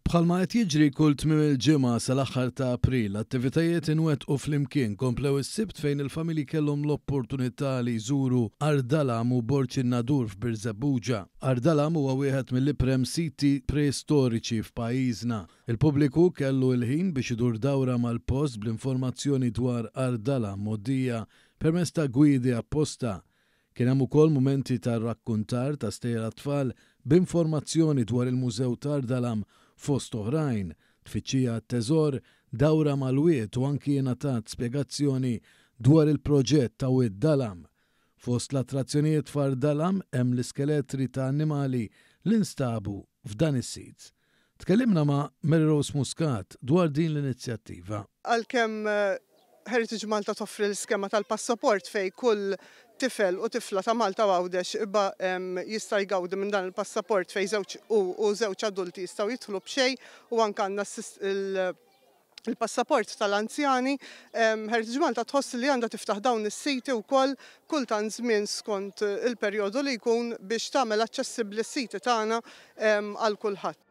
Bħalma qed jiġri kull tmiem il-ġimgħa sal-aħħar ta' April, attivitajiet inwettqu flimkien komplew is-Sibt fejn il-familji kellhom l-opportunità li jżuru Għar Dalam u Borġ in-Nadur f'Birżebbuġa. Għar Dalam huwa wieħed mill-iprem siti preistoriċi f'pajjiżna. Il-pubbliku kellu l-ħin biex idur dawra mal-post bl-informazzjoni dwar Għar Dalam mgħoddija permezz ta' gwidi apposta. Kien hemm ukoll mumenti ta' rakkuntar ta' stejjer għat-tfal b'informazzjoni dwar il-Mużew t'Għar Dalam fost oħrajn, tfittxija għat-teżor, dawra mal-wied u anki ingħatat spjegazzjoni dwar il-proġett ta' Wied Dalam. Fost l-attrazzjonijiet f'Għar Dalam hemm l-iskeletri ta' annimali li nstabu f'dan is-sit. Tkellimna ma' Mary Rose Muscat dwar din l-inizjattiva. Għalkemm Heritage Malta toffri l-iskema tal-passaport fejn kull tifel u tifla ta' Malta u Għawdex jista' jgawdi minn dan il-passaport fejn żewġ u żewġ adulti jistgħu jidħlu b'xejn u anke għandna il-passaport tal-anzjani, Heritage Malta tħoss li għandha tiftaħ dawn is-siti wkoll kull tant żmien skont il-perjodu li jkun biex tagħmel aċċessibbli s-siti tagħna għal kulħadd.